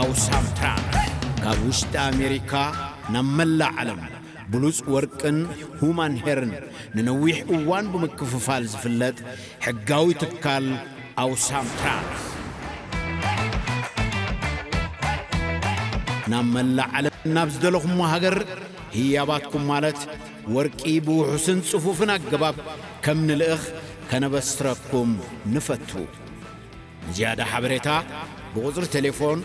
ኣውሳም ትራንስ ካብ ውሽጢ ኣሜሪካ ናብ መላእ ዓለም ብሉጽ ወርቅን ሁማን ሄርን ንነዊሕ እዋን ብምክፍፋል ዝፍለጥ ሕጋዊ ትካል ኣውሳም ትራንስ፣ ናብ መላእ ዓለም ናብ ዝደለኹሞ ሃገር ህያባትኩም ማለት ወርቂ ብውሑስን ጽፉፍን ኣገባብ ከም ንልእኽ ከነበስረኩም ንፈቱ። ንዝያዳ ሓበሬታ ብቁጽሪ ቴሌፎን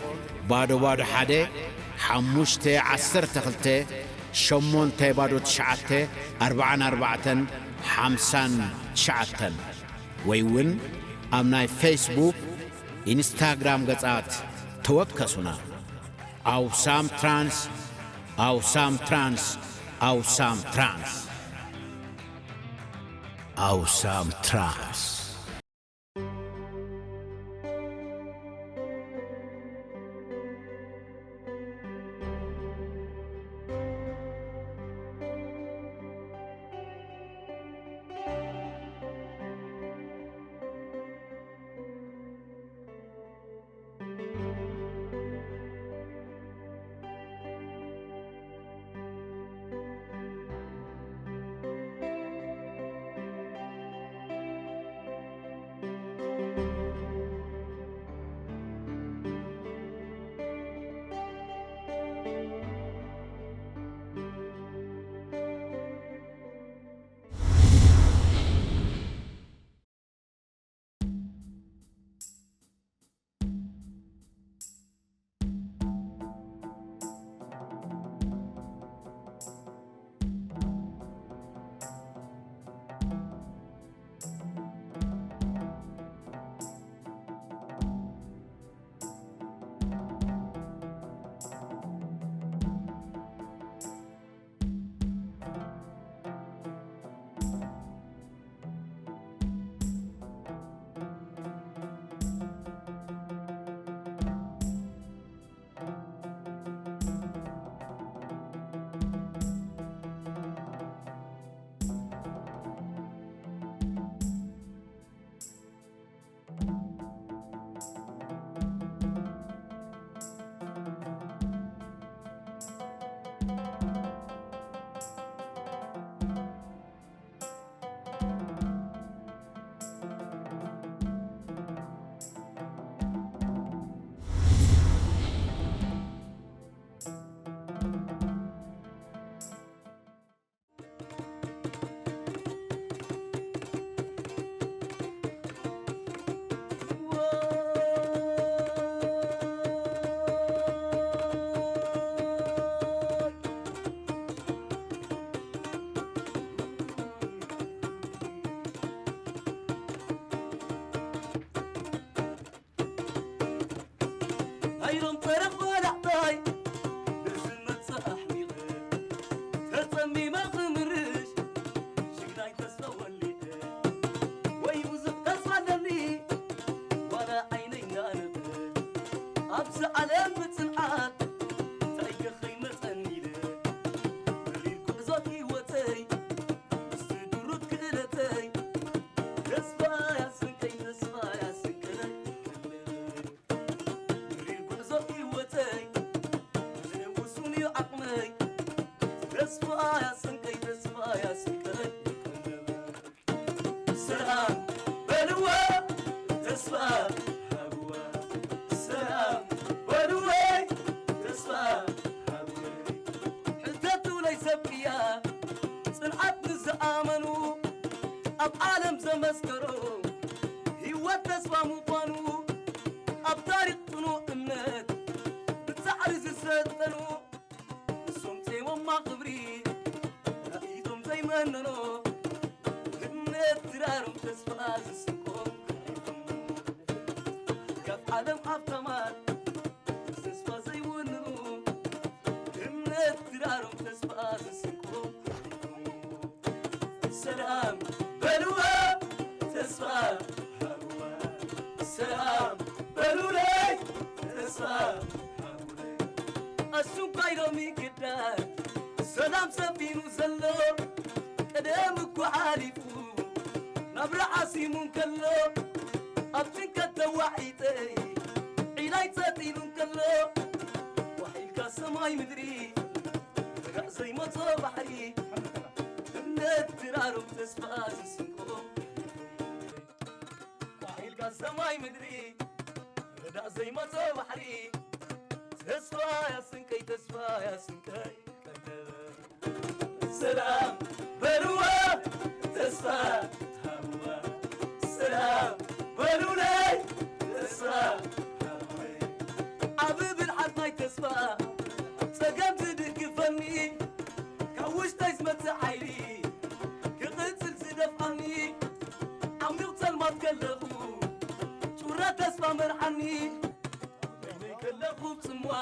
ባዶ ባዶ ሓደ ሓሙሽተ ዓሰርተ ክልተ ሸሞንተ ባዶ ትሽዓተ ኣርባዓን ኣርባዕተን ሓምሳን ትሽዓተን ወይ እውን ኣብ ናይ ፌስቡክ፣ ኢንስታግራም ገጻት ተወከሱና። ኣውሳም ትራንስ፣ ኣውሳም ትራንስ፣ ኣውሳም ትራንስ፣ ኣውሳም ትራንስ። ሃይሎም ተረኽ በላዕታይ፣ ብዝመጽእ ኣሕሚቐ፣ ተጸሚመ ክምርሽ፣ ሽግናይ ተስፋ ወሊዐ። ወይ ብዙሕ ተስፋ ኣለኒ፣ ዋላ ዓይነይ እናነቐ። ኣብዚ ዓለም ብጽንዓት፣ ታሪኸይ መጸን ኢለ። መሪር ጉዕዞ ህይወተይ፣ ምስቲ ድሩት ክእለተይ። ተስፋ ያስንቀይ፣ ተስፋ ያስንቀይ። መሪር ጉዕዞ ህይወተይ፣ ውሱን እዩ ዓቕመይ። ተስፋ ያስንቀይ፣ ተስፋ ያስንቀይ። ሰላም በልዋ፣ ተስፋ ሃብዋ። ሰላም በልወይ፣ ተስፋ ሃብወይ። ሕተቱለይ ሰብ ቅያ፣ ጽንዓት ንዝኣመኑ፣ ኣብ ዓለም ዘመስከሮ፣ ህይወት ተስፋ ምዃኑ፣ ኣብ ታሪኽ ጽኑዕ እምነት፣ ብጻዕሪ ዝሰልጠኑ፣ ንሶም ጼሞማ ክብሪ ራእይቶም ዘይመነኖ፣ እምነት ድራሮም ተስፋ ዝስንቆም ካብ ዓለም ሃብታማት ተስፋ ዘይወንኑ፣ እምነት ድራሮም ተስፋ ዝስንቆም ሰላም በልዋ ተስፋ ሃብዋ፣ ሰላም በሉለይ ተስፋ ሃቡለይ። ኣሹም ካይ ሎሚ ግዳይ ሰላም ሰፊኑ ዘሎ፣ ቀደም እኮ ሓሊፉ ናብራ ዓሲሙ እንከሎ፣ ኣብ ጭንቀት ተዋሒጠይ ዒላይ ጸጥ ኢሉ እንከሎ፣ ሰማይ ምድሪ ርዳእ ዘይመጾ ባሕሪ እምነት ድራሮም ተስፋ ዝስንቆ ቋሒልካ ሰማይ ምድሪ ርዳእ ዘይመጾ ባሕሪ ተስፋ ያስንቀይ ተስፋ ያስንቀይ ሰላም በልዋ ተስፋ ሃብዋ ሰላም በሉለይ ተስፋ ሃብወይ ኣብ ብልሓት ናይ ተስፋ ጸገም ዝድግፈኒ ካብ ውሽጠይ ዝመጽእ ሓይሊ ክቕጽል ዝደፍኣኒ ዓሚቕ ጸልማት ከለኹ ጩራ ተስፋ መርሓኒ በይነይ ከለኹ ጽምዋ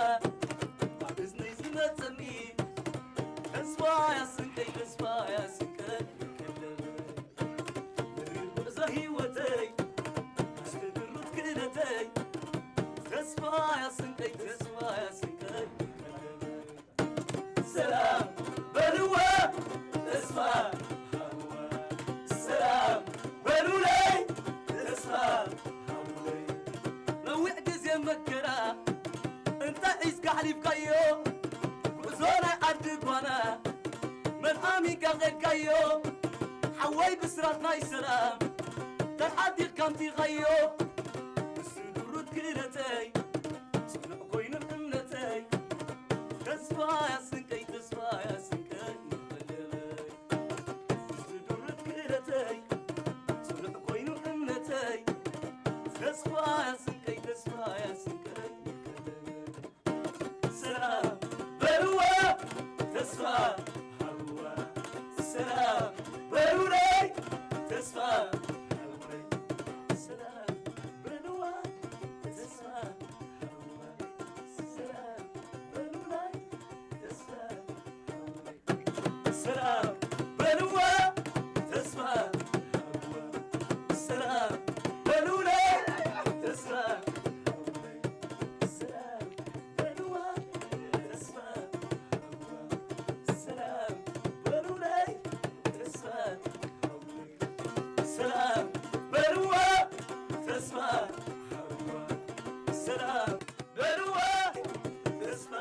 ኣብ እዝነይ ዝመጸኒ ተስፋ ያስንቀይ ተስፋ ያስንቀይ ከለበ ምድሪ ጉዕዞ ህይወተይ ኣስተድሩት ክእለተይ ተስፋ ያስንቀይ ተስፋ ያስንቀይ ከለበ ሰላም በልዋ ተስፋ ሃብዋ ሰላም በሉለይ ተስፋ ሃብወይ ነዊሕ ግዜ መከራ እንታይ ሒዝካ ኣሕሊፍካዮ ጉዕዞ ናይ ዓዲ ጓና መን ኣሚንካ ኸድካዮ ሓወይ ብስራት ናይ ሰላም ተሓዲግካ ኣምጺኻዮ ንሱ ድሩት ክእለተይ ጽኑዕ ኮይኑ እምነተይ ተስፋ ያስንቀይ ተስፋ ያስንቀይ ቀለበይ ንሱ ድሩት ክእለተይ ጽኑዕ ኮይኑ እምነተይ ተስፋ ያስንቀይ ተስፋ ያስንቀይ ቀለበይ ሰላም በልዋ ተስፋ ሃብዋ ሰላም በሉለይ ተስፋ ሃብወይ ሰላም በልዋ ተስፋ ሃብዋ ሰላም በሉለይ ተስፋ ሃብወይ ሰላም በልዋ ተስፋ ሃብዋ ሰላም በሉለይ ተስፋ ሃብወይ ሰላም በልዋ ተስፋ ሃብዋ ሰላም በሉለይ ተስፋ ሃብወይ ሰላም በልዋ ተስፋ ሃብዋ ሰላም በልዋ ተስፋ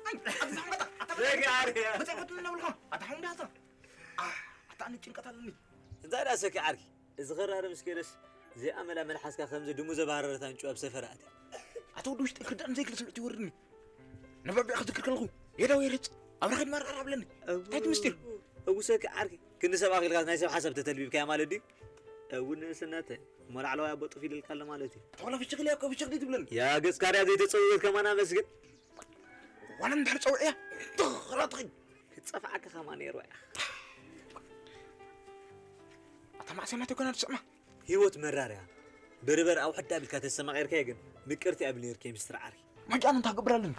ኣይ፣ ኣብዚ ሓመጣ፣ ኣታ ደጋሪ እያ። መጸ ክትብል ነብልካ። ኣታ ሓው እንዳታ። ኣታ ኣነ ጭንቀት ኣለኒ። እንታይ ደኣ ሰኪ ዓርኪ? እዚ ኸራሪ ምስኪንስ ዘይኣመላ መልሓስካ ከምዚ ድሙ ዘባረረት ኣንጭዋ ኣብ ሰፈር ኣትያ። ኣታ ወዲ ውሽጢ ክርዳእን ዘይክእል ስምዒት ይወርድኒ። ነባቢዕ ክዝክር ከለኹ የዳው የርጭ። ኣብራኺድ ማርኣር ኣብለኒ። እንታይ እቲ ምስጢር? እጉ ሰኪ ዓርኪ፣ ክንዲ ሰብ ኣኺልካ ናይ ሰብ ሓሳብ ተተልቢብካያ ማለት ድዩ? እውን ንእስነተይ እሞ ላዕለዋይ ኣቦ ጥፍ ኢልልካ ኣሎ ማለት እዩ። ተኾላ ፍሽኽ ኢለ እኮ ፍሽኽ ድዩ ትብለኒ? ያ ገጽካ ርያ ዘይተጸወየት ከማን ኣመስግን። ዋላ እንድሕር ጸውዕያ፣ ትኽላ ትኽድ። ክጸፍዓካ ከማ ነይሩ እያ። ኣታ ማዕሰ ናተይ ኮና ትስዕማ። ህይወት መራር እያ። በርበር ኣብ ሕዳ ቢልካ ተሰማቒርካዮ ግን ምቅርቲ እያ ብል ነይርኪ ሚስትር ዓርኪ። ማንጫን እንታይ ክገብር ኣለኒ?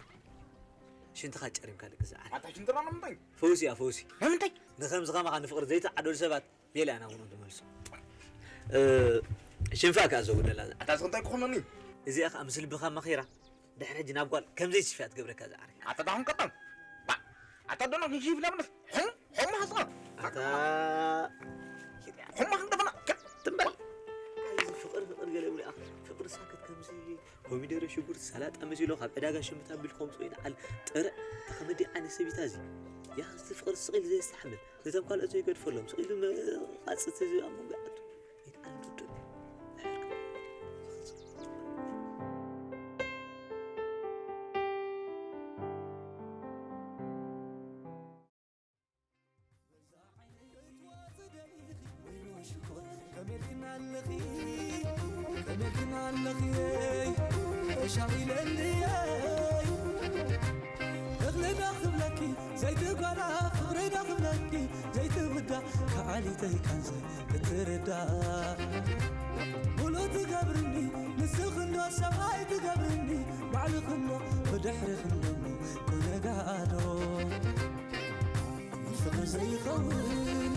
ሽንትኻ ጨሪምካ ደቂ ዝዓርኪ። ኣታ ሽንትራ ንምንታይ? ፈውሲ እያ ፈውሲ። ንምንታይ? ንኸምዚ ኸማኻ ንፍቕሪ ዘይተዓደሉ ሰባት ሌላ ኢና ኹኖም ትመልሶ። እ፣ ሽንፋ ከኣ ዘጉደላ። ኣታ እዚ እንታይ ክኾነኒ? እዚኣ ከኣ ምስ ልብኻ መኺራ ድሕሪ ሕጂ ናብ ጓል ከም ዘይትሽፍያ ትገብረካ ዝዓርኪ። ኣታ ዳኹም ቀጠን። ባ፣ ኣታ ዶና ክንሽፍና ምንስ? ሕም፣ ሕም ማሕስኻ። ኣታ ሕም ማሕስኻ ደፈና። ትም በል። ኣይ፣ እዚ ፍቕሪ፣ ፍቕሪ ገለ ይብሉ። ኣኽ፣ ፍቕሪ ሳክት ከምዚ ኮሚደረ፣ ሽጉርቲ፣ ሰላጣ መሲሎ ካብ ዕዳጋ ሽምት ኣቢልኩም ጽኡ ይልዓል። ጥረ፣ እታ ከመዲ ዓይነት ሰቢታ እዚ። ያ፣ እዚ ፍቕሪ ስቕ ኢሉ ዘየስተሓምል። ነቶም ካልኦት ዘይገድፈሎም፣ ስቕ ኢሉ መ-፣ ቃጽት እዚ ኣብ መንጎ ይኣቱ። ይልዓል ዱዱ። ከመልክና ኣለኺ ከመልክና ኣለኺ ተሻቒለልየይ እኽሊ ዶ ክብለኪ ዘይትጓዳ ፍቕሪ ዶ ክብለኪ ዘይትውዳ ከዓሊተይ ካንዘ እትርዳ ሙሉ ትገብርኒ ምስ ስኽንዶ ሰብኣይ ትገብርኒ ባዕልኽንዶ ብድሕሪ ክንደሞ ኮነጋዶ ንፍቕሪ ዘይኸውን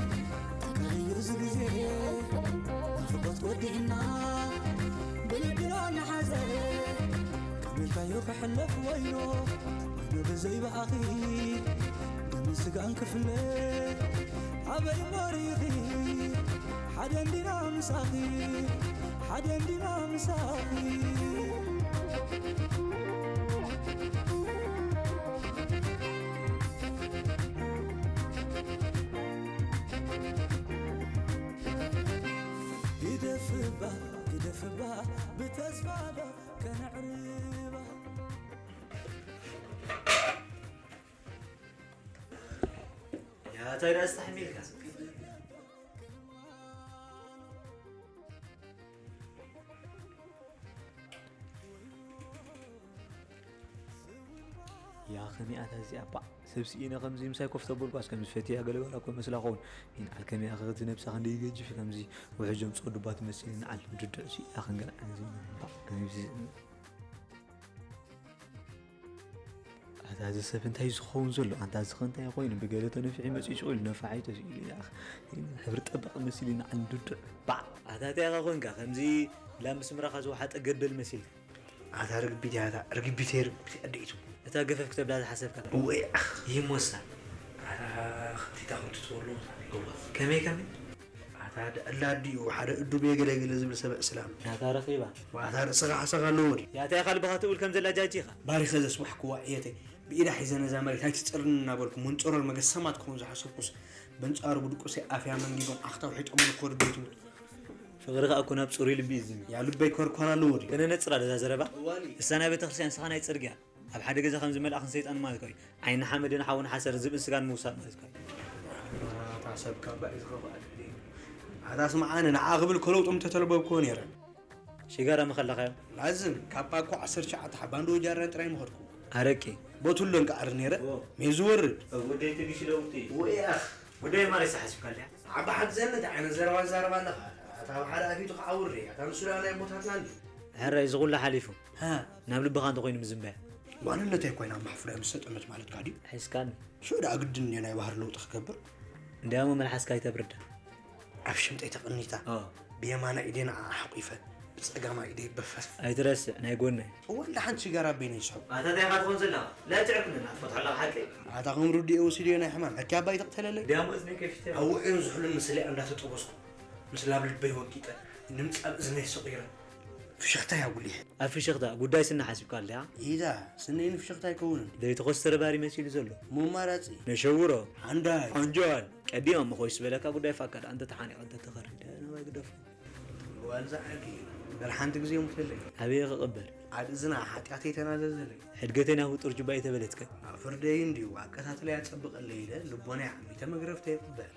ተካልዩ እዚ ግዜ ናፍቖት ወዲዕና ብልብና ንሓዘ ከመይካዮ ክሕለፍ ወይኖ ወይኖ ብዘይ ብኣኺ ደምን ስጋን ክፍለ ኣበይ እሞ ርኢኺ ሓደ እንዲና ምሳኺ ሓደ እንዲና ምሳኺ ግደፍባ ግደፍባ ብተስፋ ዶ ከነዕርባ ያታይ ደኣ ኣስተሕሚልካ ያ ከመይ ኣታ እዚኣ ባዕ ሰብ ስኢነ ከምዚ ምሳይ ኮፍ ተበልኳስ ከምዚ ፈትያ ገለ በላ እኮ መስላ ኸውን ይንዓል ከመይ ኣኸ እቲ ነብሳ ክንደይ ይገጅፍ ከምዚ ውሕጆም ጸዱባ ትመስል ይንዓል ድድዕ ሲ ኣኽን ገና እዚ ባዕ ከምዚ ኣታ እዚ ሰብ እንታይ ዝኸውን ዘሎ ኣንታ እዚ ኸ እንታይ ኮይኑ ብገለ ተነፊሑ መፂኡ ኢሉ ነፋሒቶ ኢሉ ይኣኽ ሕብሪ ጠበቕ መሲሉ ንዓል ድድዕ ባዕ ኣታ እንታይ ኢኻ ኮንካ ከምዚ ላምስ ምራኻ ዝወሓጠ ገበል መሲልካ ኣታ ርግቢት እያ እታ ርግቢት እየ ርግቢት እያ ኣደይቱ እታ ገፈፍ ክተብላ ዝሓሰብካ ወይ ኣኽ ይሞሳ ኣታ ከምቲታ ከምቲ ትበሎ እዋ ከመይ ከመይ ኣታ ደዕላ ኣዲኡ ሓደ እዱብ የገለገለ ዝብል ሰብ እስላም ናታ ረኺባ ዋታ ርእስኻ ሓሳኻ ኣለዎ ድዩ ያታ ኢኻ ልብኻ ትብል ከም ዘላ ጃጂ ኢኻ ባሪኸ ዘስዋሕክዋ ዕየተይ ብኢዳ ሒዘ ነዛ መሬት ኣይትፅርኒ እናበልኩ መንፀሮር መገሰማት ክኾን ዝሓሰብኩስ በንፃሩ ብድቁሰይ ኣፍያ መንጊጎም ኣኽታ ውሒጦም ንኮር ቤቱ ፍቕሪ ከዓ እኮ ናብ ፅሩይ ልቢ እዩ ዝሚ ያ ልበይ ኮርኮር ኣለዎ ድዩ ገነ ነፅራ ደዛ ዘረባ እሳ ናይ ቤተክርስትያን ንስኻ ናይ ፅርግያ ኣብ ሓደ ገዛ ከም ዝመልኣኽን ሰይጣን ማለት እዩ ዓይኒ ሓመድን ሓውን ሓሰር ዝብእን ስጋን ምውሳድ ማለት እዩ ኣታ ሰብ ካባ እዩ ዝኸኽኣል ኣታ ስምዓኒ ንዓ ክብል ከለውጦም ተተለበብክዎ ነይረ ሽጋራ መኸለኻዮ ላዝም ካባ እኮ ዓሰርተ ትሽዓተ ሓባ እንዶ ጃራን ጥራይ መኸድኩ ኣረቂ ቦቱሎን ከዓር ነይረ ሜ ዝወርድ ወደይ ትግሽ ለውጢ ወያኽ ወደይ ማሬሳ ሓሲብካ ኣልያ ዓባ ሓግዘኒ እንታይ ዓይነት ዘረባ ዛረባ ኣለኻ ኣታ ሓደ ኣፊቱ ክዓውር ኣታ ንሱ ናይ ቦታትና እንዲ ሕራይ እዚ ኩሉ ሓሊፉ ናብ ልብኻ እንተኮይኑ ምዝንባያ ዋንነተይ ኮይና ማሕፍርያ ምስ ሰጠመት ማለትካ ድዩ ሒዝካኒ ሽዑ ደኣ ግድን እንድየ ናይ ባህሪ ለውጢ ክገብር እንዲያሞ መልሓስካ ኣይተብርዳ ኣብ ሽምጠይ ተቐኒታ ብየማና ኢደይ ንዓ ሓቂፈ ብጸጋማ ኢደይ በፈፍ ኣይትረስዕ ናይ ጎነይ እወ እንዳ ሓንቲ ሽጋራ በይነይ ይስሕቡ ኣታ እንታይ ኢኻ ትኾን ዘለኻ ላትዕርክኒ ናፍቆት ሓላ ሓቂ ኣታ ከም ርድኦ ወሲድዮ ናይ ሕማም ሕኪ ኣባይ ተቕተለለይ እንዲያሞ እዝነይ ከፊተ ኣብ ውዑይን ዝሑልን ምስለያ እንዳተጠበስኩ ምስ ላብ ልበይ ወቂጠ ንምጻብ እዝነይ ሰቒረ ፍሽኽታይ ኣጉሊሐ ኣብ ፍሽኽታ ጉዳይ ስኒ ሓሲብካ ኣለያ ኢዛ ስነይ ንፍሽኽታ ኣይከውንን ዘይተኾስተረ ባሪ መሲሉ ዘሎ መማራፂ ነሸውሮ ሓንዳይ ሓንጃል ቀዲም ኣሞ ኮይስ ዝበለካ ጉዳይ ፋካ ደኣ እንተተሓኒቐ እንተተኸሪደ ናባይ ግደፎ ዋልዛ ዓርኪ እምበር ሓንቲ ግዜ ሙተለይ ኣበየ ክቕበር ዓድ እዝና ሓጢኣተይ ተናዘዘለይ ሕድገተይ ናብ ውጡር ጅባ እየተበለትከ ኣብ ፍርደይ እንድዩ ኣቀታትለይ ኣጸብቐለይ ኢለ ልቦናይ ዓሚተ መግረፍተይ ይቕበል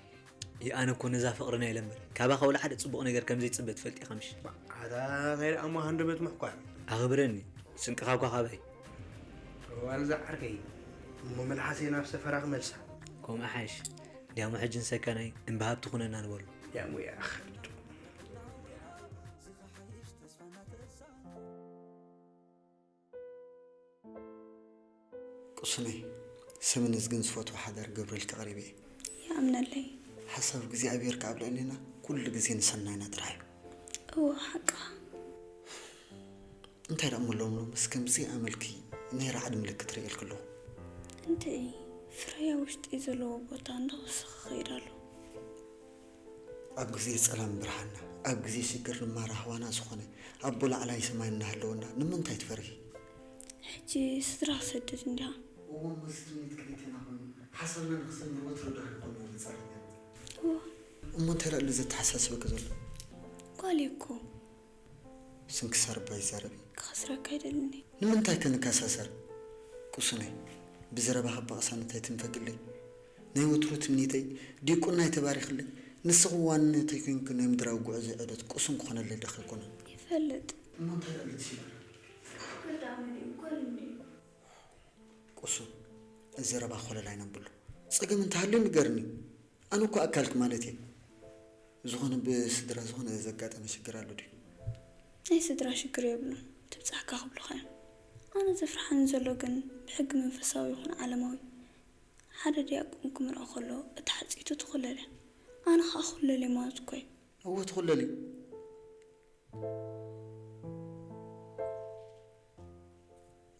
ይኣነ እኮ ነዛ ፍቕሪ ናይ ለምበር ካባኻ ወላ ሓደ ጽቡቕ ነገር ከም ዘይጽበ ትፈልጥ ኢኻ ምሽ ኣታ እንታይ ደኣ እሞ ሃንደበት ምሕኳር ኣኽብረኒ ስንቅኻ እኳ ካባይ ዋልዛ ዓርከይ እሞ መልሓሰይ ናብ ሰፈራ ክመልሳ ከምኡ ሓይሽ ዲያሞ ሕጂ ንሰከናይ እምበሃብ ትኹነና ንበሎ ዲያሞ ይኣኽል ቁስነይ፣ ሰብን እዝግን ዝፈትዎ ሓዳር ክገብረልኪ ቀሪበ እየ። ይኣምነለይ። ሓሳብ እግዚኣብሄር ከኣ ኣብ ልዕሌና ኩሉ ግዜ ንሰናይና ጥራሕ እዩ። እወ ሓቅኻ። እንታይ ደኣ እሞ ሎም ሎምስ ከምዚ ኣመልኪ ናይ ራዕዲ ምልክት ርእየልኪ ኣለኹ። እንተይ ፍረያ ውሽጠይ ዘለዎ ቦታ እንዳወሰኸ ይኸይድ ኣሎ። ኣብ ግዜ ጸላም ብርሃንና፣ ኣብ ግዜ ሽግር ድማ ራህዋና ዝኾነ ኣቦ ላዕላይ ሰማይ እናሃለወና ንምንታይ ትፈርሂ? ሕጂ ስድራ ክሰድድ እንዲኻ። እወ እሞ እዚ ትምኒት ክልቴና ኮይኑ ሓሳብና ንኽሰምር ወትሩ ዶ ኣይኮንና ንጸርፍ ነይርና? እወ። እሞ እንታይ ደኣ ኣሎ ዘተሓሳስበኪ ዘሎ? ጓል እየ እኮ። ስንክሳር እባ ይዛረብ እዩ። ክኸስረካ ኣይደልን እየ። ንምንታይ ከ ንከሳሰር? ቁሱነይ፣ ብዘረባኺ እባ ቅሳነት ኣይትንፈግለይ። ናይ ወትሩ ትምኒተይ፣ ዲቁናይ ተባሪኽለይ። ንስኺ ዋንነተይ ኮይንኪ ናይ ምድራዊ ጉዕዞ ዑደት ቁሱን ክኾነለይ ዶ ከይኮነ? ይፈልጥ። እሞ እንታይ ደኣ ልትሽበር? ወዳ መን እዩ? ጓል እንድዩ። ቁሱን፣ እዚ ዘረባ ኮለል ኣይነብሎ። ጸገም እንተሃልዩ ንገርኒ። ኣነ እኮ ኣካልኪ ማለት እየ። ዝኾነ ብስድራ ዝኾነ ዘጋጠመ ሽግር ኣሎ ድዩ? ናይ ስድራ ሽግር የብሉን፣ ትብጻሕካ ክብሉኻ እዮም። ኣነ ዘፍርሓኒ ዘሎ ግን ብሕጊ መንፈሳዊ ይኹን ዓለማዊ፣ ሓደ ዲያቆን ክምርዖ ከሎ እታ ሕጽይቱ ትኹለል እያ። ኣነ ኸኣ ክኹለል እየ ማለት እኮ እዩ። እወ ትኹለል እዩ።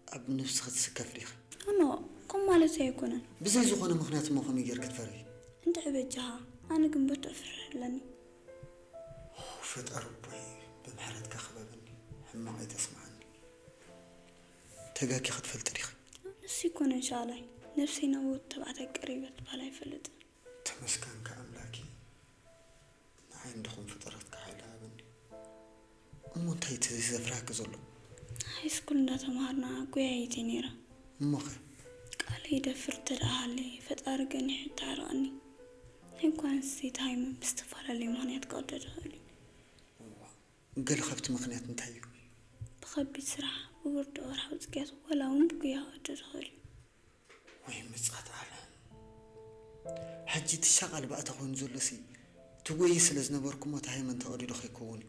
ኣብ ነብስኺ ትስከፊ ዲኺ? ኖ፣ ከምኡ ማለተይ ኣይኮነን። ብዘይ ዝኾነ ምኽንያት እሞ ከመይ ጌርኪ ትፈርሂ? እንድዒ በጃኻ፣ ኣነ ግን ብርቱዕ ፍርሒ ኣለኒ። ፈጣሪ ኣቦይ፣ ብምህረትካ ክበበኒ፣ ሕማቕ ኣይተስምዓኒ። ተጋጊኺ ትፈልጢ ዲኺ? ንሱ ኣይኮነን ሻቕላይ፣ ነብሰይ ናብ ወዲ ተባዕታይ ቀሪበ ትበሃል ኣይፈልጥን። ተመስገንካ ኣምላኪ፣ ንዓይ እንድኹም ፍጥረትካ ሓይሊ ሃበኒ። እሞ እንታይ እቲ ዘፍርሃኪ ዘሎ? ሃይስኩል እንዳተምሃርና ጎያይት እየ ነይረ። እሞኸ? ቃለይ ይደፍር እንተ ደኣ ሃልየ፣ ፈጣሪ ገኒሑ ይተዓረቐኒ። ናይ ጓል ኣንስተይቲ ሃይመን ብዝተፈላለየ ምኽንያት ክቕደድ ይኽእል እዩ። እዋ፣ ገለ ካብቲ ምኽንያት እንታይ እዩ? ብኸቢድ ስራሕ፣ ብብርቱዕ ወርሓዊ ጽግያት፣ ዋላ እውን ብጉያ ክቕደድ ይኽእል እዩ። ወይ ምጽኣት ዓለም። ሕጂ እቲ ሻቓል ባእታ ኮይኑ ዘሎሲ፣ ትጎዪ ስለ ዝነበርኩ እሞ እቲ ሃይመን ተቐዲዱ ከይከውን እዩ።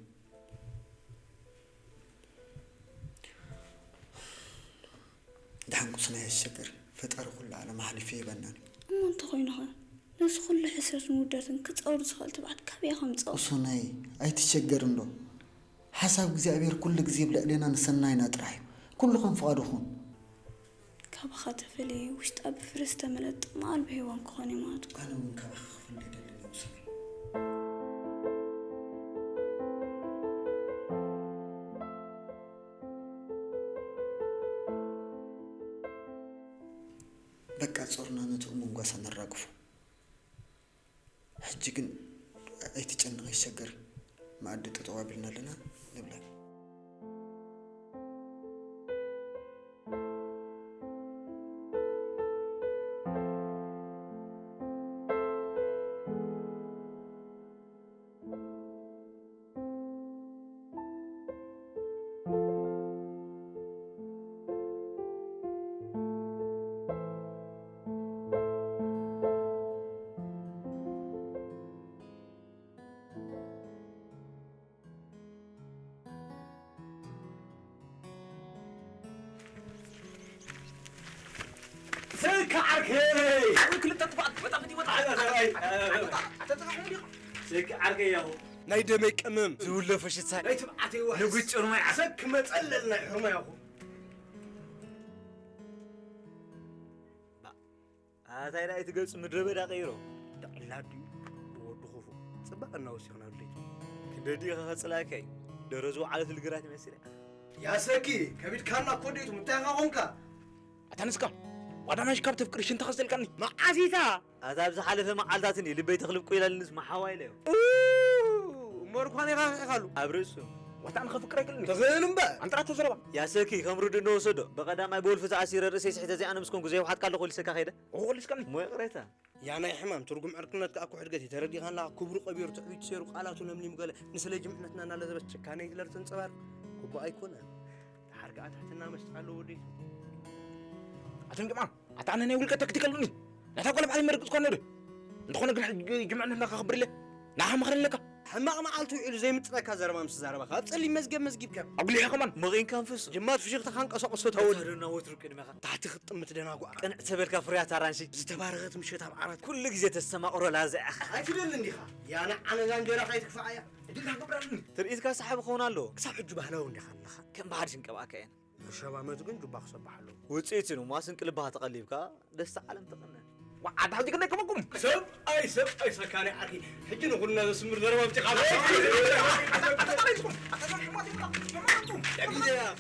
ደሓን ቁስና የሸግር፣ ፈጣሪ ኩሉ ዓለም ኣሕሊፉ ይበናን እዩ። እሞ እንተኾይኑኸ? ነዚ ኩሉ ሕስረትን ውርደትን ክጸውር ዝኽእል ትብዓት ካበይ ከምጽኦ? ቁሱነይ፣ ኣይትሸገር እንዶ። ሓሳብ እግዚኣብሔር ኩሉ ግዜ ብልዕሌና ንሰናይና ጥራሕ እዩ። ኩሉ ከም ፍቓዱ ይኹን። ካባኻ ተፈልየ ውሽጣ ብፍረ ዝተመልአ ጥቕሚ ኣልቦ ሄዋን ክኾን እየ ማለት እኮ። ኣነ እውን ካባኻ ክፍለ ኣይደልን እየ ቁሱነይ። በቃ ጾርና ነቲ እሙን ጓሳ ነራግፎ። ሕጂ ግን ኣይትጨነቕ፣ ኣይትሸገር። መኣዲ ጠጠው ኣቢልና ኣለና፣ ንብላ። ስልኪ ዓርከይ! ዓርከይ ክልተ ጥፋኣት፣ ወጣ፣ ወጣ፣ ወጣ። ዓርከይ፣ ዓርከይ፣ ዓርከይ። ወጣ፣ ወጣ፣ ወጣ። ስልኪ ዓርከይ ያኹ። ናይ ደመይ ቀመም ዝውለፎ ሽታ። ናይ ትብዓተይ ዋሕስ። ንጉጭ ርማይ ዓሰብ። ሰክ መጸለል ናይ ሕርማይ ያኹ። ኣታ ኢላ እቲ ገጹ ምድረ በዳ ቀይሮ። ደዕላ ድዩ? ወዲ ኹፉ። ጽባቐ እናወሲኽና ድሌት። ክንደዲ ኢኻ ከጽላእካይ? ደሮ ዝወዓለት ልግራት ይመስል እያ። ያሰኪ፣ ከቢድካና እኮ ዴቱ፣ ምንታይ ኢኻ ኾንካ? ኣታ ንስካ፣ ዋዳ ናሽ ካብ ተፍቅር ሽንታ ከስልካኒ። መዓሲታ! ኣታ ኣብ ዝሓለፈ መዓልታት እንዲ ልበይ ተኽልብ ቆይላልንስ መሓዋይለ እዩ። ኡ፣ እሞ ርኳን ኢኻ ርኢኻሉ። ኣብ ርእሱ። ዋታ ንኸፍቅር ኣይክእልን እዩ። ትኽእል እምበር። ኣንጥራት ተዘረባ። ያሰኪ፣ ከም ርዱእ ንወሰዶ። ብቐዳማይ ብወልፊ ተኣሲረ ርእሰይ ስሒተ እዚኣ ነምስኮንኩ ዘይውሓጥካ ኣለኹ ኢልሰካ ከይደ። ኦሆ፣ ልስከኒ። እሞ ይቕሬታ። ያ ናይ ሕማም ትርጉም ዕርክነት ከኣ እኮ ሕድገት እዩ። ተረዲኻና፣ ክብሩ ቀቢሩ፣ ትዕቢቱ ሰይሩ፣ ቃላቱ ለምሊሙ ገለ ንስለ ጅምዕነትና እናለዘበት ጭካነ ሂትለር ተንጸባርቕ ግቡእ ኣይኮነን። ደሓር ከኣ ትሕትና መስጣ ኣለዎ ወደይ። ኣቶም ጅምዓ፣ ኣታ ኣነ ናይ ውልቀ ተክቲክ ኣለኒ። ናታ ጓል ብዓይ መርግጽ ኳነ ዶ? እንተኾነ ግን ሕጂ ጅምዕነትና ከኽብር ኢለ ንዓኻ መኽረኒ ኣለካ። ሕማቕ መዓልቲ ውዒሉ ዘይምጥነካ ዘረባ ምስ ተዛረበኻ፣ ኣብ ጸሊም መዝገብ መዝጊብካ። ኣጉሊሐ ከማን። መቒንካ ኣንፍሱ። ጅማት ፍሽኽታኻ ኣንቀሳቕሶ፣ ተወድ። ተረድና ወትሩ ቅድሜኻ። ታሕቲ ክትጥምት ደናጉኣ። ቅንዕ ተበልካ ፍርያት ኣራንሺ። ዝተባረኸት ምሸት ኣብ ዓራት። ኩሉ ግዜ ተስተማቕሮ ላዛ ኢኻ። ኣይትደልን ዲኻ? ያና ዓነዛ እንጀራ ከይትክፋኣያ። ዕድልካ ክገብራልኒ። ትርኢትካ ሰሓቢ ክኸውን ኣለዎ። ክሳብ ሕጂ ባህላዊ እንዲኻ ኣለኻ። ከም ባህል ሽንቀባእካ እየን። ሕሻብ ዓመት ግን ጁባ ክሰብሕ ኣለዎ። ውጽኢት እዩ፣ ማስንቂ ልብኻ ተቐሊብካ ደስታ ዓለም ትቕነ። ዋዓ፣ ኣታ ሕጂ ክንደይ ከመኩም? ሰብኣይ፣ ሰብኣይ፣ ሰካኒ ዓርኪ። ሕጂ ንኹልና ዘስምር ዘረባ ኣምጺኻ። ኣታ፣ ኣታ፣ ኣታ፣ ኣታ፣ ኣታ፣ ኣታ፣ ኣታ፣ ኣታ፣ ኣታ፣ ኣታ፣ ኣታ፣ ኣታ፣ ኣታ፣ ኣታ፣ ኣታ፣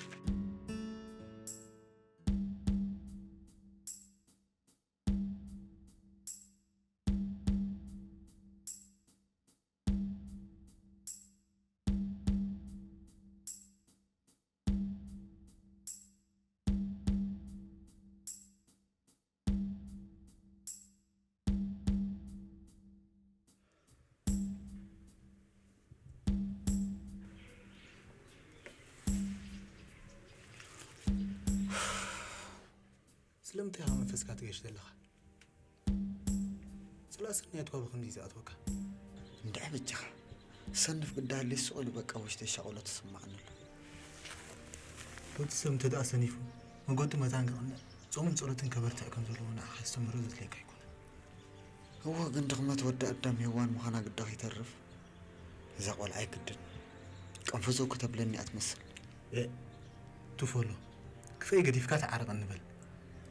ስለምንታይ ኢኻ መንፈስካ ትገሽ ዘለኻ? ጽላእ ሰናይ ኣትዋ ብኸምዚ እዩ ዝኣትወካ። እንድዒ በጃኻ። ሰንፍ ግዳ ሃልዩ ስቕ ኢሉ በቃ ውሽጠይ ሻቕሎ ተሰማዕኒ ኣሎ። ወዲ ሰብ እንተ ደኣ ሰኒፉ፣ መገዱ መታን ከቕንዕ፣ ጾምን ጸሎትን ከበርትዕ ከም ዘለዎ ንዓኻ ከስተምህሮ ዘድልየካ ኣይኮነን። እወ፣ ግን ድኽመት ወዲ ኣዳም ሄዋን ምዃና ግዳ ከይተርፍ፣ እዛ ቆልዓ ኣይግድን። ቀንፈዘው ከተብለኒ እያ ትመስል። ኤእ፣ ቱፎሎ፣ ክፈይ ገዲፍካ ተዓረቐኒ በል።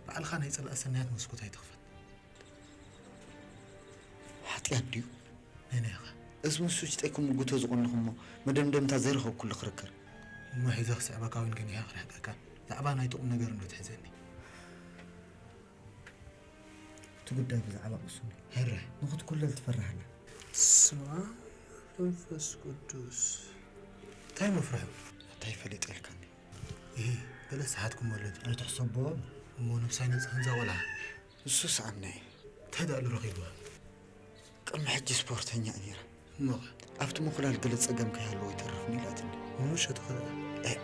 ባዕልኻ ናይ ጸላእ ሰናያት መስኮት ኣይትኽፈት። ሓጢኣት ድዩ? ነናይኻ። እዚ ምስ ውሽጠይ ክምጉቶ ዝቐነኹ እሞ መደምደምታ ዘይረኸብኩሉ ክርክር። እሞ ሒዘ ክስዕበካ እውን ገኒሐ ክርሕቀካ። ዛዕባ ናይቲ ቁም ነገር እንዶ ትሕዘኒ። እቲ ጉዳይ ብዛዕባ ቅሱን እዩ። ሕራይ። ንኽትኩለል ትፈርህ ኣላ። ስማ መንፈስ ቅዱስ። እንታይ መፍርሒ? እንታይ ፈሊጠ ኢልካኒ? እሂ፣ ገለ ሰሓትኩም ወለዲ። ኣይትሕሰቦ። እሞ ነብሳይ ነጽህን እዛ ቆልዓ። እሱ ሰኣና እዩ። እንታይ ደኣ ኣሎ ረኺብዋ? ቅድሚ ሕጂ ስፖርተኛ እያ ነይራ። እሞኸ? ኣብቲ ምኹላል ገለ ጸገም ከይሃለዎ ይተርፍኒ ኢላትኒ። ንምሸቱ ኸ? ኤእ፣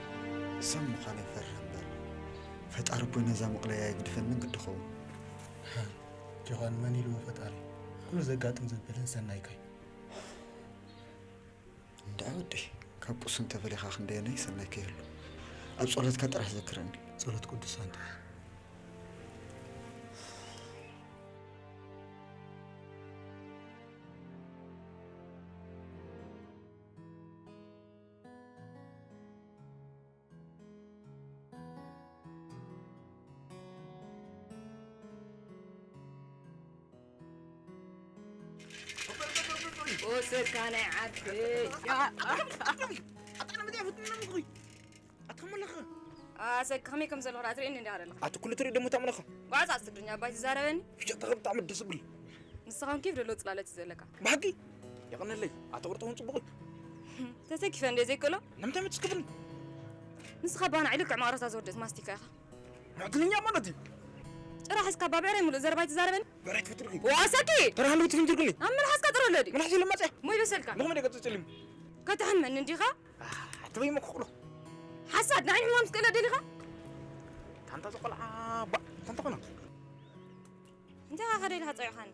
ሰብ ምዃን ይፈርህ እምበር፣ ፈጣሪ እቦይ ነዛ መቑለያ ይግድፈኒ ግዲ ኸውን። ሃ፣ ጆሃን መን ኢልዎ ፈጣሪ? ኩሉ ዘጋጥም ዘበለን ሰናይካይ። እንድዒ ወደይ፣ ካብ ቅሱን ተፈሊኻ ክንደየናይ ሰናይ ከይህሉ። ኣብ ጸሎትካ ጥራሕ ዘክረኒ። ጸሎት ቅዱሳን ጥራሕ። ወሰካ ናይ ዓርከይ። ኣታ ከመይ ከም ዘለኹ ዳ ትርእየኒ እንዲኻ ዘለኻ? ኣቲ ኩሉ ትርኢ ደሞ ታምለኻ? ጓዕዛ ትግርኛ ኣባይ ትዛረበኒ? ፍሸትኻ ብጣዕሚ ደስ ዝብል። ንስኻ እውን ኬፍ ደሎ ጽላለት እዩ ዘለካ። ብሓቂ? የቐነለይ። ኣቲ ቅርጺ እውን ጽቡቕ እዩ። ተሰኪፈ እንደ ዘይክእሎ? ንምንታይ መትስክፍኒ? ንስኻ ባና ልክዕ ማቕረታ ዝወደት ማስቲካ ኢኻ። ምዕድለኛ ማለት እዩ። ጭራ ሒዝካ ባብዕረይ ሙሉእ ዘረባ ኣይትዛረበኒ። ብዕራይ ትፈትሪ ዲኺ? ዋሰኪ! ተራ ሃንደበት ትፍንጅርክኒ? ኣብ መልሓስካ ጥረ ኣለዲ። መልሓስ የለማጽያ? ሞይ በሰልካ። ብኸመይ ደገጽ ጸሊም? ከተሕመኒ እንዲኻ? ኣትበይ መክኽሎ። ሓሳድ ንዓይ ሕማም ትክእለ ደሊኻ? ታንታ ዝቆልዓ ባ-፣ ታንታ ኮና። እንታይ ኢኻ ከደ ኢልካ ጸዊዕኻኒ?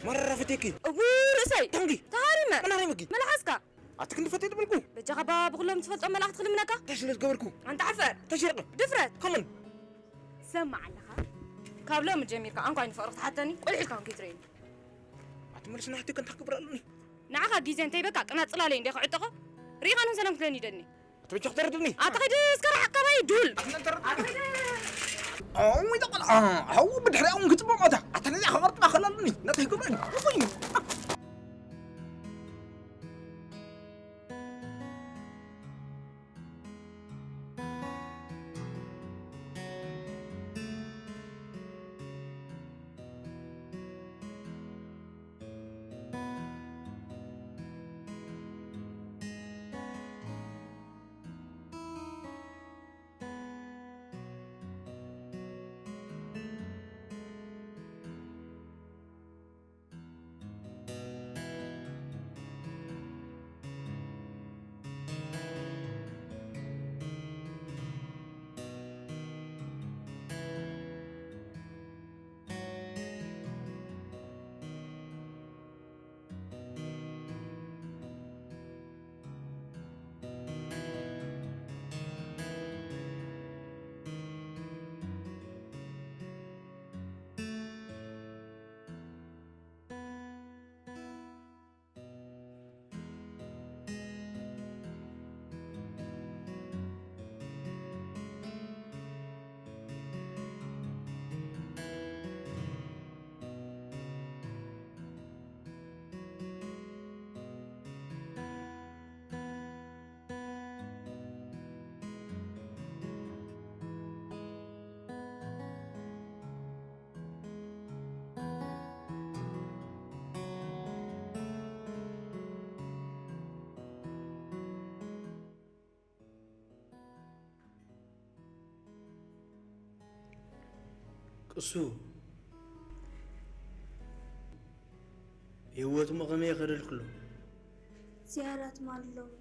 መረራ ፈትየኪ። እው ርእሰይ። ታንጊ። ተሃሪመ። መናሪ መጊ። መልሓስካ። ኣቲ ክንዲ ፈትየ ትብልኩ። በጃኻ ባ ብኹሎም ትፈልጦም መላእኽቲ ክልምነካ? እንታይ ስለ ዝገበርኩ? ኣንታ ዓፈር። እንታይ ስረቕ? ድፍረት። ከመን? ሰማዕ ኣለኻ? ካብ ሎሚ ጀሚርካ ኣንኳይ ንፍቕሪ ክትሓተኒ፣ ቁልዒ ኢልካ እውን ከይትርእየኒ። ኣቲ መልሲ ናሕቲ ከንታ ክገብር ኣለኒ። ንዓኻ ግዜ እንተይበካ ቅናት ጽላለይ እንደ ክዕጠቖ፣ ርኢኻ ንሰላም ክትለኒ ይደኒ። ኣቲ በጃ ክትረድኒ። ኣቲ ኸይዲ እስከ ርሓቕ ካባይ ዱል። ኣቲ ነተረድኒ። ኣቲ ኸይዲ። ኣው፣ ወይ ተቐል-፣ ኣ-፣ ኣው፣ ብድሕሪኣ እውን ክጽበቕ ኣታ። ኣታ ነዚኣ ክቐርጥማ ከላልኒ። ነታ ይገብረኒ። ውይ። ቅሱ፣ ህይወት እሞ ከመይ ይኸደልክሎ? ዝያዳ ትማሊ ሎሚ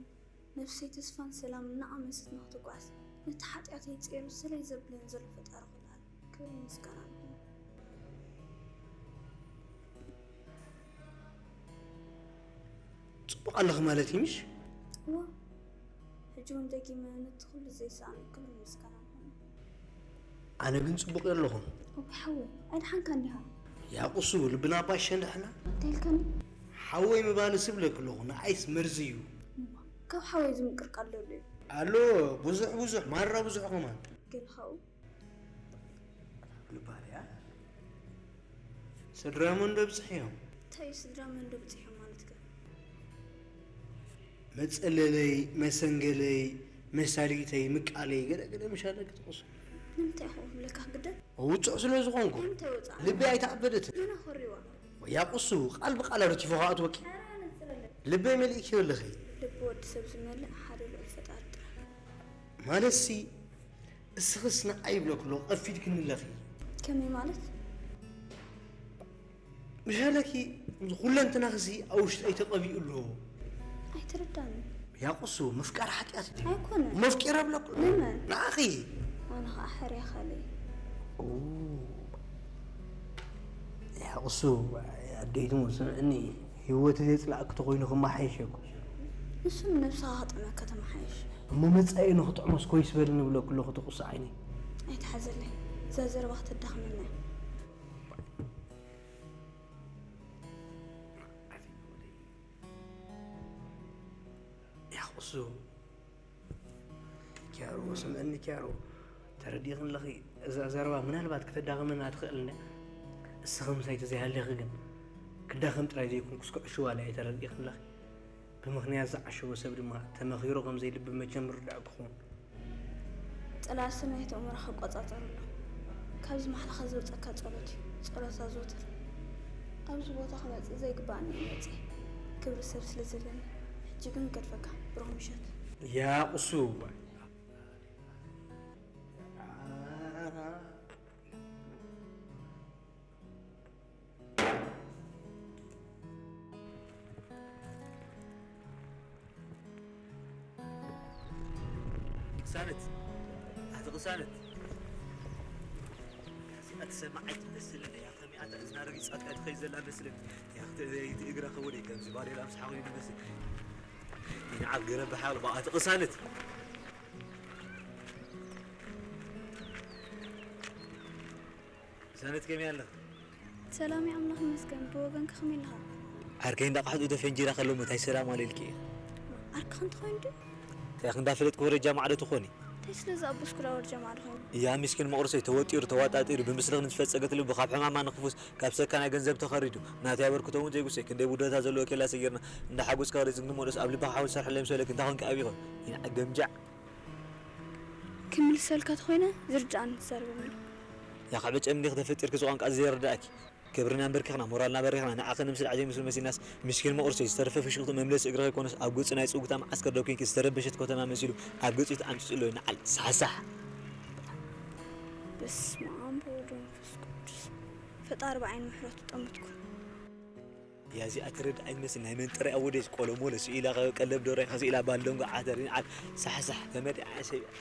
ነፍሰይ ተስፋን ሰላምን እናቐመሰት ንኽትጓዓዝ፣ ነቲ ሓጢኣተይ ጸይሩ ሰለይ ዘብለኒ ዘሎ ፈጣሪ ኩሉ ዓለም ክብርን ምስጋናን ይኹኖ። ጽቡቕ ኣለኺ ማለት እዩ፣ ምሽ? እወ፣ ሕጂ እውን ደጊመ ነቲ ኩሉ ዘይሰኣነ ክብርን ምስጋናን ኣነ ግን ጽቡቕ የለኹን። እወ ሓወይ፣ ኣይደሓንካ እንዲኻ? ያቑሱ ልብና ባሸ እንዳሕና እንታይ ኢልካኒ? ሓወይ ምባል ስብለክ ኣለኹ፣ ንኣይስ መርዚ እዩ። ካብ ሓወይ ዝምቅር ቃል ዘሎ እዩ። ኣሎ ብዙሕ ብዙሕ ማራ ብዙሕ ከማን ገለ ካብኡ ልባል እያ። ስድራ መን ዶ ብጽሕ እዮም? እንታይ እዩ ስድራ መን ዶ ብጽሕ እዮም ማለት ከ? መጸለለይ፣ መሰንገለይ፣ መሳሊተይ፣ ምቃለይ ገለ ገለ ምሻለ ክትቑሱ። ንምንታይ ኢኹ ክብለካ ክግደድ? ውጹዕ ስለ ዝኾንኩ ንምንታይ ወጻእ? ልቢ ኣይተኣበደትን። ገና ኮሪዋ። ያቑሱ ቃል ብቃል ኣረቲፎ ከኣ ትወኪ። ልበይ መሊእኪ ኣለኺ። ልቢ ወዲ ሰብ ዝመልእ ሓደ ልዑል ፈጣሪ ጥራሕ። ማለትሲ እስኽስ ንዓይ ይብለክሎ ቀፊድክኒ ኣለኺ። ከመይ ማለት? ምሻለኪ ኩለንትናኽሲ ኣብ ውሽጠይ ተቐቢኡ ኣሎ። ኣይትርዳኒ። ያቑሱ ምፍቃር ሓጢኣት ድዩ? ኣይኮነን። መፍቂር ኣብለክሎ ንመን? ንዓኺ። ኣነ ኸዓ ሕርያ ካልእ። ያቑሱ ኣደይትሞ ስምዕኒ፣ ህይወት ዘጽላእክ ተኾይኑ ክመሓየሸኩ። ንሱ ንነብስኻ ክጥዕመካ ተመሓየሽ። እሞ መጻኢ ንኽጥዕሞስ ኮይስ በልኒ ብለክሎ ክትቑስ ዓይነይ። ኣይትሓዘለይ። እዛ ዘረባ ክተዳኽመና እያ። ያቑሱ ኪያሮ ስምዕኒ ኪያሮ፣ ተረዲእኽን ኣለኺ። እዛ ዘረባ ምናልባት ክተዳኽመና ትኽእል እንድያ። እስኺ ምሳይ ተዘይሃሊኺ ግን ክዳኸም ጥራይ ዘይኮንኩስ ክዕሽዋ እየ። ተረዲእኽን ኣለኺ። ብምኽንያት ዝዓሸወ ሰብ ድማ ተመኺሩ ከም ዘይልቢ መቸም ርዳእ ክኸውን። ጽላል ሰማይ እቲ ኣእምሮኻ ይቆጻጸር ኣሎ። ካብዚ ማሕላኻ ዘውጸካ ጸሎት እዩ። ጸሎት ኣዘውትር። ኣብዚ ቦታ ክመጽእ ዘይግባኣኒ እዩ መጽየ። ክብሪ ሰብ ስለ ዘለኒ። ሕጂ ግን ገድፈካ። ብሩኽ ምሸት። ያቑሱ ቅሳነት፣ ኣቲ ቅሳነት። እዚኣ ትሰምዓ ኣይትመስልን እያ። ከመይ ኣታ እዝና ረጊጻትካ ትኸይድ ዘላ መስልን። ያ፣ እቲ፣ እቲ እግራ ከወደ ከምዚ ባዴላ ምስ ሓቑ ይመስል። ይንዓል ገረብ ሓል፣ ኣቲ ቅሳነት። ቅሳነት ከመይ ኣለኻ? ሰላም ኣምላኽ ይመስገን። ብወገንካ ከመይ ኣለኻ? ዓርከይ እንዳቕሓቱ ተፈንጂራ ከሎ ምታይ ሰላም ኣለ ኢልኪ? ዓርክኻ እንተኾይኑ ድዩ? እንታይ ክንዳ ፈለጥኩ ወረጃ ማዕዶ ትኾኒ? እንታይ ስለ ዝኣበስኩ ዳ ወረጃ ማዕዶ ኮይኑ? ያ ምስኪን መቑርሰይ ተወጢሩ ተዋጣጢሩ ብምስልኽ ንዝፈጸገት ልቡ ካብ ሕማማ ንኽፉስ ካብ ሰካናይ ገንዘብ ተኸሪዱ ናተይ ኣበርክቶ እውን ዘይጉሰይ ክንደይ ውደታ ዘለዎ ኬላ ሰጊርና እንዳሓጎስካ ርዝግ ንመልስ ኣብ ልብኻ ሓውል ሰርሐለይ ምሰለክ እንታይ ኾንካ ኣቢኾ? ይንዓ ገምጃዕ። ክምልሰልካ ተኾይነ ዝርድኣኒ ትዛረበኒ። ያኸ በጨም እንዲኽ ተፈጢርኪ ዝቋንቋ ዘይርዳእኪ። ክብርና ኣንበርኪኽና ሞራልና በሪኽና ንዓኸ ንምስል ዓጀ ምስሉ መሲልናስ ምስኪን መቑርሰይ ዝተረፈ ፍሽኽቱ መምለሲ እግሪ ከይኮነስ ኣብ ገጹ ናይ ጽውግታ መዓስከር ደብኪንኪ ዝተረበሸት ከተማ መሲሉ ኣብ ገጹ ተዓምጺጹ ኣሎ ንዓል ሳሕሳሕ። በስመ ኣብ ወወልድ ወመንፈስ ቅዱስ። ፈጣሪ ብዓይኒ ምሕረቱ ጠምትኩ። ያዚ ኣትረድ ኣይመስል ናይ መንጠሪ ኣወደስ ቆለሞ ለስኢላ ቀለብ ዶራይ ከስኢላ ባልደንጎ ዓተር ንዓል ሳሕሳሕ ተመዲዓ ሰቢያ።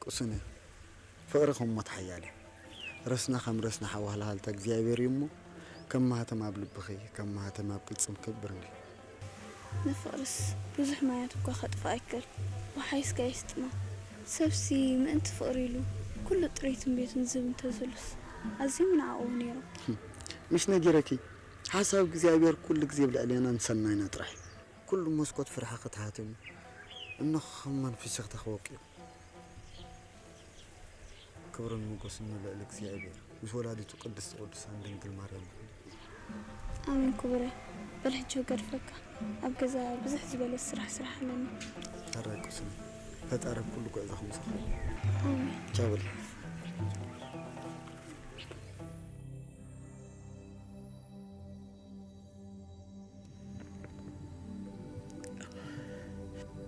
ቅሱነ፣ ፍቕሪ ከም ሞት ሓያል እዩ። ረስና ከም ረስና ሓዋህልሃልታ እግዚኣብሔር እዩ እሞ፣ ከም ማህተም ኣብ ልብኺ፣ ከም ማህተም ኣብ ቅልጽም ክብር እንድዩ። ንፍቕርስ ብዙሕ ማያት እኳ ከጥፍኣ ይክእል፣ ወሓይስ ጋይስ ጥማ። ሰብሲ ምእንቲ ፍቕሪ ኢሉ ኩሉ ጥሪትን ቤቱን ዝህብ እንተዘሉስ ኣዝዮም ንዓቕዎ ነይሮም። ምሽ ነጊረኪ፣ ሓሳብ እግዚኣብሔር ኩሉ ግዜ ብልዕሌናን ሰናይና ጥራሕ እዩ። ኩሉ መስኮት ፍርሒ ክትሃትም እነኹ ከም መንፍስኽታ ክወቅዩ። ክብርን ሞገስን ንልዕሊ እግዚኣብሔር ምስ ወላዲቱ ቅድስቲ ቅዱሳን ድንግል ማርያም ይኹን። ኣሜን። ክቡረ በል ሕጂ ክገድፈካ ኣብ ገዛ ብዙሕ ዝበለ ስራሕ ስራሕ ኣለኒ። ሕራይ ቅሱን ፈጣሪ ኣብ ኩሉ ጉዕዞኹም ምሳኹም። ኣሜን። ቻው በል።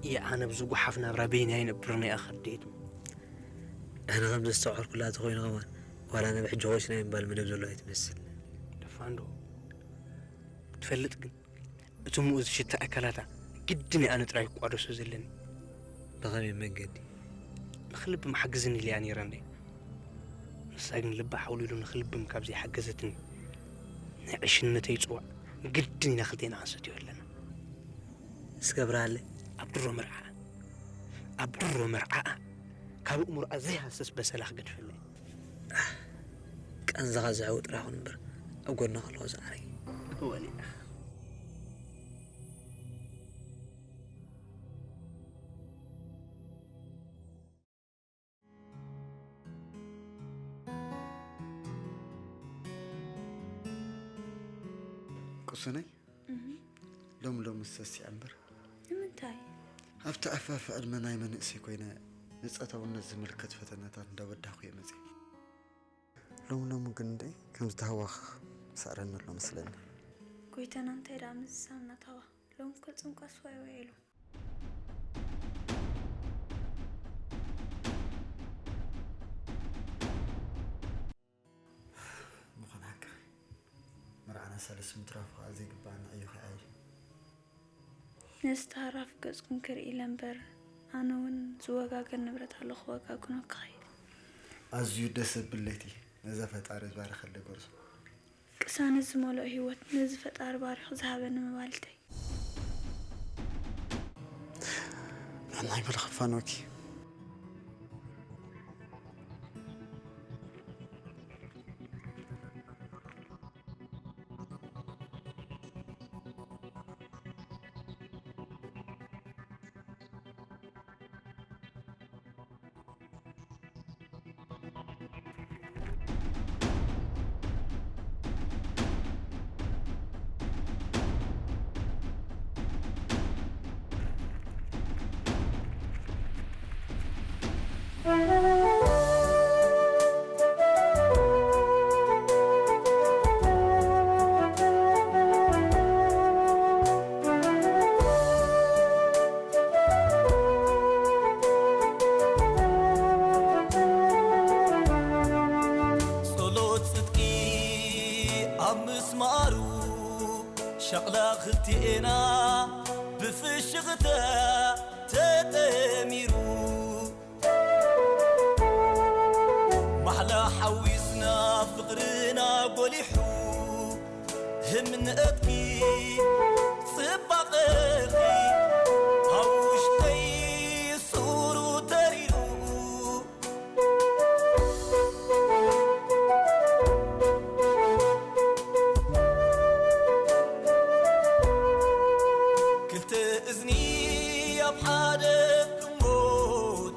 እየ ኣነ ኣብዚ ጓሓፍ ናብራ በይነይ ኣይነብርን እየ ኣኸደይቱ። ኣነ ከም ዘስተውዓልኩላ ተኾይኑ ከማን ዋላ ናብ ሕጂ ኾይስና ምባል መደብ ዘሎ ኣይትመስል። ደፋንዶ ትፈልጥ ግን እቲ ምኡዝ ሽታ ኣካላታ ግድን እየ ኣነ ጥራይ ክቋደሶ ዘለኒ። ብኸመይ መንገዲ? ንኽልብም ሓግዝኒ ኢለያ ነይረ እንደ ንሳ ግን ልባ ሓውሊሉ ንኽልብም ካብ ዘይሓገዘትኒ ናይ ዕሽነተይ ጽዋዕ ግድን ኢና ክልቴና ክንሰትዮ ኣለና። እስከ ብርሃለ ኣብ ድሮ መርዓ ኣብ ድሮ መርዓኣ ካብ እምሮኣ ዘይሃስስ በሰላ ክገድፈለይ። ቃንዛኻ ዝሕው ጥራሕ ኩን እምበር ኣብ ጎንኻ ኣለኹ ዝዓረይ። እወ ሊና። ቁስነይ እህ። ሎም ሎም ሰሲዐ እምበር ንምንታይ? ኣብቲ ኣፋፍ ዕድመ ናይ መንእሰይ ኮይነ ንጸታውነት ዝምልከት ፈተነታት እንዳበዳኹ እየ መጺእ። ሎም ሎም ግን እንደ ከም ዝተሃዋኽ ሰዕረኒ ኣሎ መስለኒ። ጎይታና እንታይ ደኣ ምዝዛም ናታዋ ሎም ከጽንቋስ ዋይ ዋይ ኢሉ። ምዃን ሓቅኺ። መርዓና ሳልስ ምትራፉ ከዓ ዘይግባኣና ዕዮ ከይዓይል። ነዚ ተሃራፊ ገጽኩም ክርኢ ኢለ እምበር፣ ኣነ እውን ዝወጋገን ንብረት ኣሎ ክወጋግኖ ክኸይድ። ኣዝዩ ደስ ዘብል ለይቲ፣ ነዛ ፈጣሪ ዝባረኸለ ጎርዞ። ቅሳነት ዝመልኦ ህይወት ነዚ ፈጣሪ ባሪኹ ዝሃበኒ መባልተይ። ንሕና ይበል ክፋኖኪ። ጸሎት ጽድቂ ኣብ ምስማሩ፣ ሸቕላ ክልቲኤና ብፍሽኽታ ተጠሚሩ። ማሕላ ሓዊስና ፍቕርና ጎሊሑ፣ ህምነትኪ ጽባቐኺ ኣብ ውሽጠይ ሱሩ ተሪሩ። ክልተ እዝኒ ኣብ ሓደ ክሞት፣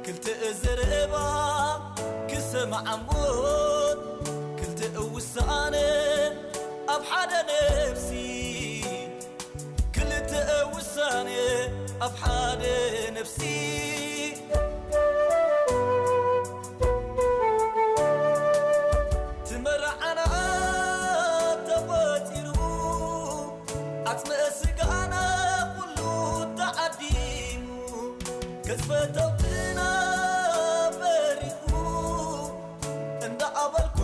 ክልተ ዘረባ ክሰማዕ ሞት፣ ክልተ ውሳነ ኣብ ሓደ ነፍሲ፣ ክልተ ውሳነ ኣብ ሓደ ነፍሲ። ትመርዓና ተቖጺሩ፣ ዓጽመ ስጋና ኩሉ ተዓዲሙ፣ ገጽ ፈተውትና በሪኹ፣ እንዳኣበልኩ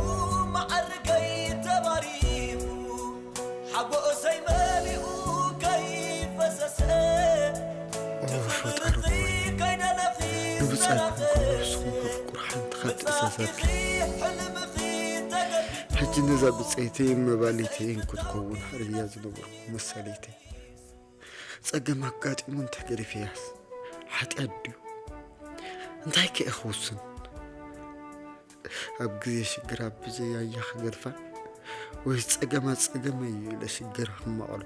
መዓርገይ ተባሪኹ። ሓጎሰይ መሊኡ ከይፈሰሰ፣ ኦ፣ ፈጣሪ ሆይ፣ ከይደለኺ ንብጻትኩም ዝተረፈ፣ ከብርስኹም ከፍቅሩ ሓንቲ ካብ ብጻትኪ ትእዛዛትኪ። ሕልምኺ ተገቢሩ። ሕጂ ነዛ ብጸይተይን መባሊተይን ክትከውን ሓርያ ዝነበርኩ መሳለይተይ፣ ጸገም ኣጋጢሙ እንተገዲፈያስ ሓጢኣት ድዩ? እንታይ ከ እየ ክውስን? ኣብ ግዜ ሽግራ ብዘይ ኣያ ክገድፋ፣ ወይስ ጸገማ ጸገመይ እዩ ኢለ ሽግራ ክማቐሎ?